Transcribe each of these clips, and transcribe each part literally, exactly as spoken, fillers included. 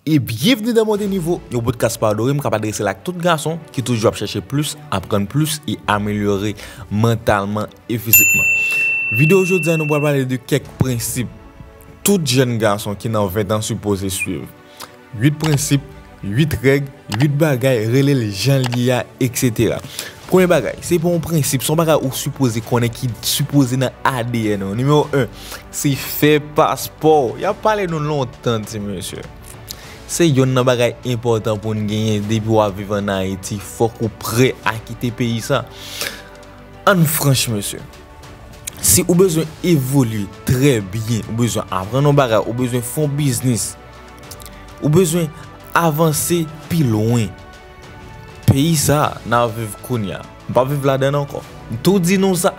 E byenvni nan Monte Nivo, yon podcast pa Doré, m k ap adrese l ak tout gason ki toujou ap chèche plis, aprann plis e amelyore mantalman e fizikman. Videyo jodi a, nou pral pale de kèk prensip tout jèn gason ki nan ven tan sipoze swiv. Uit prensip, uit règ, uit bagay, rele l jan l ye a, etsetera. Premye bagay, se pa yon prensip, se yon bagay ou sipoze konnen, ki sipoze nan A D N ou. Nimewo en, se fè paspò. Y ap pale nou lontan, ti mesye. Se yonn nan bagay enpòtan pou n genyen depi w ap viv ann Ayiti. Fòk ou prè a kite peyi sa. Ann franch, mesye. Si ou bezwen evolye trè byen, ou bezwen aprann yon bagay, ou bezwen fè yon biznis, ou bezwen avanse pi lwen. Peyi sa a n ap viv kounye a, m p ap viv ladan l ankò. M tou di nou sa.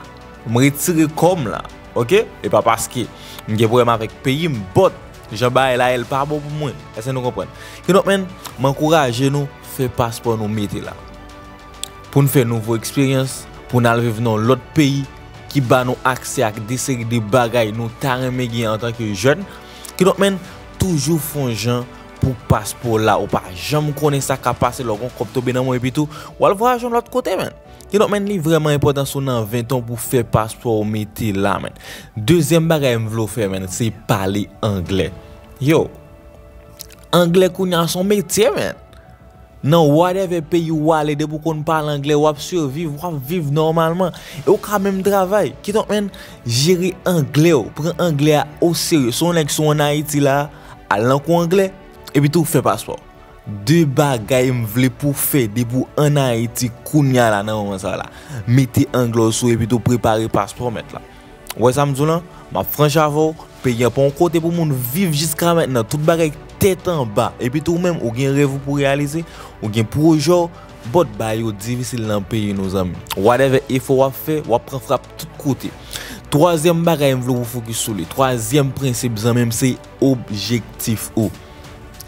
M retire kò m la, oke? E pa paske m gen pwoblèm avèk peyi m, but jan bagay la ye l pa bon pou mwen. Èske nou konprann? Kidonk, menn, m ankouraje nou, fè paspò nou mete la. Pou n fè nouvo eksperyans, pou n al viv nan yon lòt peyi ki ba nou aksè ak de seri de bagay nou ta renmen gen antanke jèn. Kidonk, menn, toujou fè yon jan pou paspò w la. Ou pa janm konnen sa k ap pase lè w gen yon kòb tonbe nan men w, epi tou, w al vwayaje yon lòt kote, menn. Kidonk, menn, li vrèman enpòtan si w nan ven tan pou fè paspò w mete la, menn. Dezyèm bagay m vle w fè, menn, se pale anglè. Yo, anglè kounye a se yon metye, menn. Nan whatever peyi w ale, depi w konn pale anglè, w ap siviv, w ap viv nòmalman. E w ka menm travay. Kidonk, menn, jere anglè w. Pran anglè a oserye. Si w yon nèg, si w ann Ayiti la, al nan kou anglè, epi tou fè paspò. De bagay m vle pou w fè depi w ann Ayiti kounye a la, nan moman sa la. Mete anglè w sou, epi tou prepare paspò w, mèt la. Ou wè sa m di w lan? M ap franch avè w, peyi an pa yon kote pou moun viv jiska mentnan. Tout bagay tèt anba. Epi tou ou menm, ou gen rèv ou pou reyalize, ou gen pwojè w, but bagay yo difisil nan peyi nou, zanmi. Whatever efò w ap fè, w ap pran frap tout kote. Twazyèm bagay m vle w fokis sou li. Twazyèm prensip, zanmi m, se objektif ou.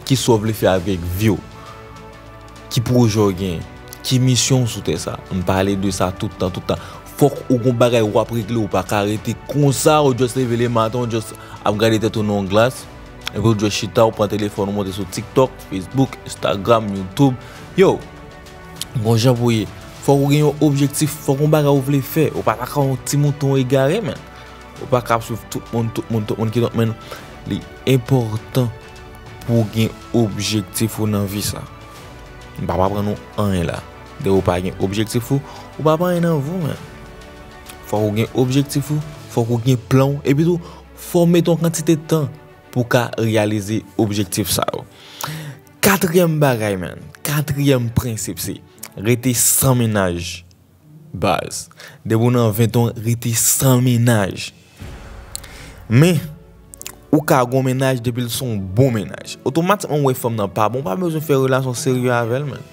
Kisa w vle fè avèk vi w? Ki pwojè w genyen? Ki misyon w sou tè sa? M pale de sa tout tan, tout tan. Fòk ou gon bagay w ap regle, ou pa ka rete konsa, ou just leve le maten, ou just ap gade tèt ou nan yon glas, epi ou just chita, ou pran telefòn, ou monte sou TikTok, Facebook, Instagram, YouTube. Yo, gon jan pou ye. Fòk ou gen yon objektif, fòk gon bagay ou vle fè. Ou pa ta ka yon ti mouton egare, menn. Ou pa ka ap swiv tout moun, tout moun, tout moun, kidonk, menn, li enpòtan pou w gen objektif ou nan vi sa. M p ap aprann ou anyen la. Depi w pa gen objektif ou, ou p ap anyen nan vi w, menn. Fòk ou gen objektif ou, fòk ou gen plan w, epi tou, fò w mete yon kantite tan pou w ka reyalize objektif sa yo. Katriyèm bagay, menn, katriyèm prensip se rete san mennaj. Baz. Depi w nan ven tan, rete san mennaj. Men, ou ka gon mennaj depi l se yon bon mennaj. Otomatikman, w wè fanm nan pa bon, ou pa bezwen fè relasyon serye avè l, menn.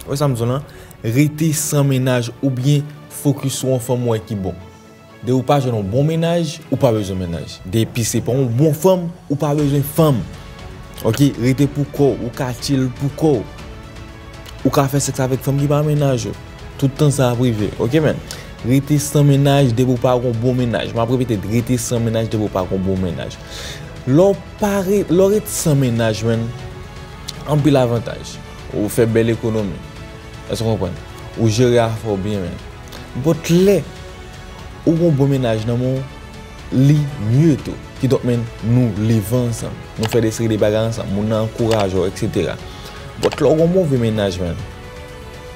Ou wè sa m di w lan? Rete san mennaj oubyen fokis sou yon fanm ou wè ki bon. Depi w pa jwenn yon bon mennaj, ou pa bezwen mennaj. Depi se pa yon bon fanm, ou pa bezwen fanm. Oke, rete pou kò w, ou ka chill pou kò w. Ou ka fè sèks avèk fanm ki pa mennaj ou. Tout tan sa ap rive, oke, menn? Rete san mennaj depi w pa gon bon mennaj. M ap repete, rete san mennaj depi w pa gon bon mennaj. Lè w pa re-, lè w ret san mennaj, menn, anpil avantaj. Ou fè bèl ekonomi. Èske w konprann? Ou jere afè w byen, menn. But lè ou gon bon mennaj nan men w, li mye tou. Kidonk, menn, nou leve ansanm. Nou fè de seri de bagay ansanm. Moun nan ankouraje w, etsetera. But lè w gon move mennaj, menn,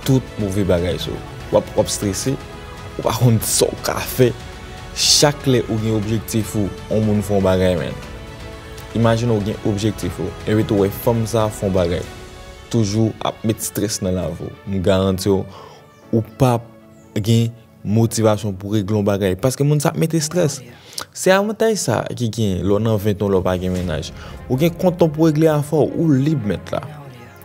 tout move bagay sou ou. W ap, w ap strese, ou pa konn sa w ka fè. Chak lè ou gen objektif ou, yon moun fè yon bagay, menn. Imajine w gen objektif ou, epi tou w wè fanm sa fè yon bagay. Toujou ap met strès nan lavi w. M garanti w, ou p ap gen motivasyon pou regle yon bagay. Paske moun sa ap mete strès. Se avantaj sa ki gen lè w nan ven tan w, lè w pa gen mennaj. Ou gen kont w pou regle afè w, ou lib, mèt la.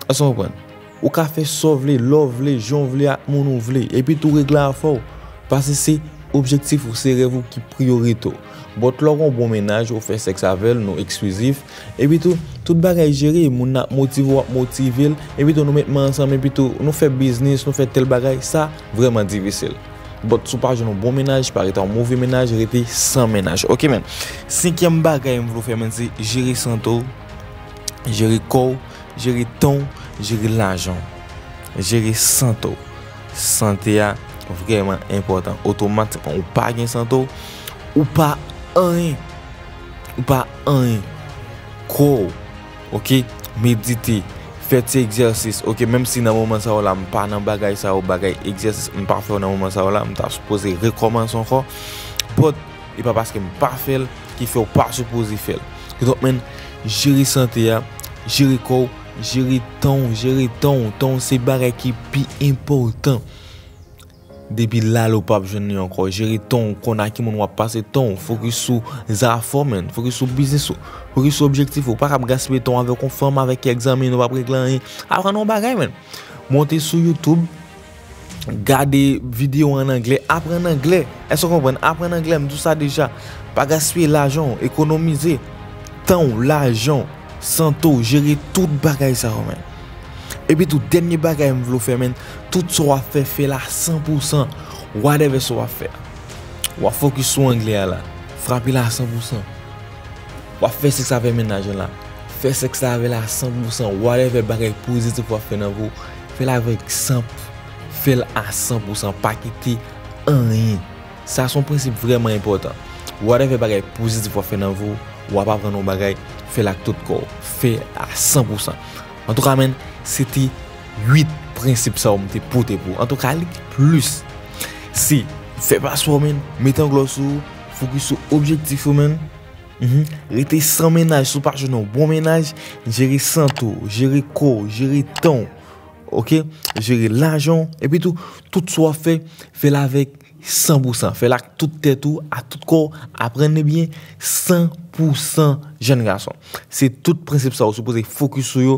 Èske w konprann? Ou ka fè sa w vle, lè w vle, jan w vle, ak moun ou vle. Epi tou regle afè w. Paske se objektif ou, se rèv ou ki priyorite w. But lè w gon bon mennaj, ou fè sèks avè l, nou eksklizif. Epi tou, tout bagay jere, moun nan ap motive w, w ap motive l. Epi tou, nou met men ansanm, epi tou, nou fè biznis, nou fè tèl bagay. Sa vrèman difisil. But si w pa jwenn yon bon mennaj, pa rete yon move mennaj, rete san mennaj. Oke, menn. Senkyèm bagay m vle w fè, menn, se jere sante w, jere kò w, Jere tan w, jere lajan w, jere sante w. Sante a vrèman enpòtan. Otomatikman, ou pa gen sante w, ou pa anyen. Ou pa anyen. Kò w, oke? Medite, fè ti egzèsis, oke? Menm si nan moman sa yo la, m pa nan bagay sa yo, bagay egzèsis, m pa fè yo nan moman sa yo la, m ta sipoze rekòmanse ankò. But, e pa paske m pa fè l ki fè w pa sipoze fè l. Donk, men, jere sante a, jere kò w, jere tan w, jere tan w. Tan w se bagay ki pi enpòtan. Depi la, l ou p ap jwenn li ankò. Jere tan w, konn ak ki moun w ap pase tan w. Fokis sou zafè w, man. Fokis sou biznis ou. Fokis sou objektif ou. Pa kab gaspiye tan w avèk yon fanm, avèk ki egzamen, nou p ap regle anyen. Aprann yon bagay, man. Monte sou YouTube, gade videyo an anglè, aprann anglè. Èske w konprann? Aprann anglè, m di w sa deja. Pa gaspiye lajan w, ekonomize tan w, lajan w, sante w, jere tout bagay sa yo, man. Epi tou, dènye bagay m vle w fè, man, tout sa w ap fè, fè l a san pou san. Whatever sa w ap fè. W ap fokis sou anglè a la. Frape l a san pou san. W ap fè sèks avè mennaj lan la. Fè sèks la avè l a san pou san. Whatever bagay pozitif w ap fè nan vi w, fè l avèk san, fè l a san pou san. Pa kite anyen. Sa se yon prensip vrèman enpòtan. Whatever bagay pozitif w ap fè nan vi w, w ap aprann yon bagay, fè l ak tout kò w. Fè l a san pou san. Antouka, man, se te uit prensip sa yo m te pote pou ou. Antouka, li gen plis. Se fè paswè w, man, mete anglè w sou ou, fokis sou objektif ou, man. Mhm. Rete san mennaj, si w pa jwenn yon bon mennaj, jere sante w, jere kò w, jere tan w, oke? Jere lajan w, epi tou, tout sa w ap fè, fè l avèk san pou san. Fè l ak tout tèt ou, ak tout kò w, aprann li byen, san pou san, jèn gason. Se tout prensip sa yo sipoze fokis sou yo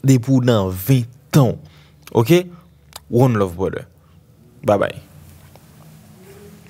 depi w nan ven tan w. Oke? One love, brother. Bye bye.